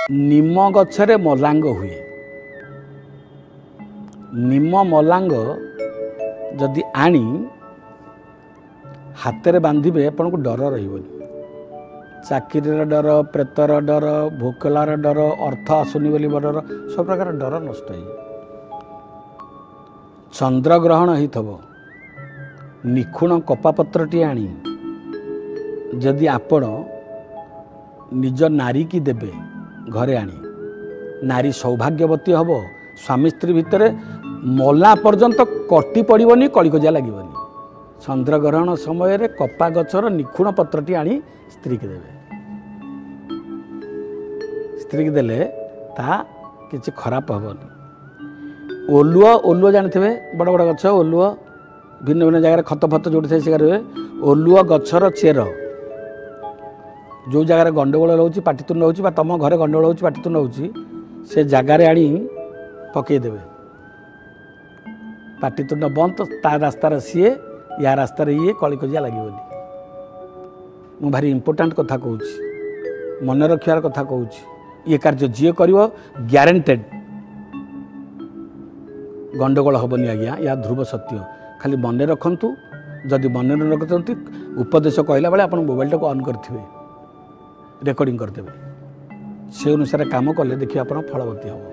ନିମ ଗଛରେ ମଲାଙ୍ଗ ହୁଏ। ନିମ ମଲାଙ୍ଗ ଯଦି ଆଣି ହାତରେ ବାନ୍ଧିବେ, ଆପଣଙ୍କୁ ଡର ରହିବନି। ଚାକିରିର ଡର, ପ୍ରେତର ଡର, ଭୋକଲାର ଡର, ଅର୍ଥ ଆସୁନି ବୋଲି ଡର, ସବୁ ପ୍ରକାର ଡର ନଷ୍ଟ ହେଇଯିବ। ଚନ୍ଦ୍ରଗ୍ରହଣ ହେଇଥିବ, ନିଖୁଣ କପାପତ୍ରଟିଏ ଆଣି ଯଦି ଆପଣ ନିଜ ନାରୀକି ଦେବେ ଘରେ ଆଣି, ନାରୀ ସୌଭାଗ୍ୟବତୀ ହେବ। ସ୍ୱାମୀ ସ୍ତ୍ରୀ ଭିତରେ ମଲା ପର୍ଯ୍ୟନ୍ତ କଟି ପଡ଼ିବନି, କଳିକଜିଆ ଲାଗିବନି। ଚନ୍ଦ୍ରଗ୍ରହଣ ସମୟରେ କପା ଗଛର ନିଖୁଣ ପତ୍ରଟି ଆଣି ସ୍ତ୍ରୀକି ଦେବେ। ସ୍ତ୍ରୀକି ଦେଲେ ତାହା କିଛି ଖରାପ ହେବନି। ଓଲୁଅ, ଓଲୁଅ ଜାଣିଥିବେ, ବଡ଼ ବଡ଼ ଗଛ ଓଲୁଅ, ଭିନ୍ନ ଭିନ୍ନ ଜାଗାରେ ଖତ ଫତ ଯେଉଁଠି ଥାଏ ସେ ଜାଗାରେ ହୁଏ। ଓଲୁଅ ଗଛର ଚେର ଯେଉଁ ଜାଗାରେ ଗଣ୍ଡଗୋଳ ରହୁଛି, ପାଟିତୁଣ୍ଡ ହେଉଛି, ବା ତୁମ ଘରେ ଗଣ୍ଡଗୋଳ ହେଉଛି, ପାଟିତୁଣ୍ଡ ହେଉଛି, ସେ ଜାଗାରେ ଆଣି ପକାଇଦେବେ, ପାଟିତୁଣ୍ଡ ବନ୍ଦ। ତା ରାସ୍ତାରେ ସିଏ, ୟା ରାସ୍ତାରେ ଇଏ, କଳିକଜିଆ ଲାଗିବନି। ମୁଁ ଭାରି ଇମ୍ପୋର୍ଟାଣ୍ଟ କଥା କହୁଛି, ମନେ ରଖିବାର କଥା କହୁଛି। ଇଏ କାର୍ଯ୍ୟ ଯିଏ କରିବ ଗ୍ୟାରେଣ୍ଟେଡ଼ ଗଣ୍ଡଗୋଳ ହେବନି ଆଜ୍ଞା, ଏହା ଧ୍ରୁବ ସତ୍ୟ। ଖାଲି ମନେ ରଖନ୍ତୁ। ଯଦି ମନେ ନ ରଖୁଛନ୍ତି, ଉପଦେଶ କହିଲା ବେଳେ ଆପଣ ମୋବାଇଲଟାକୁ ଅନ୍ କରିଥିବେ, ରେକର୍ଡ଼ିଂ କରିଦେବେ, ସେ ଅନୁସାରେ କାମ କଲେ ଦେଖିବେ ଆପଣ ଫଳବତୀ ହେବ।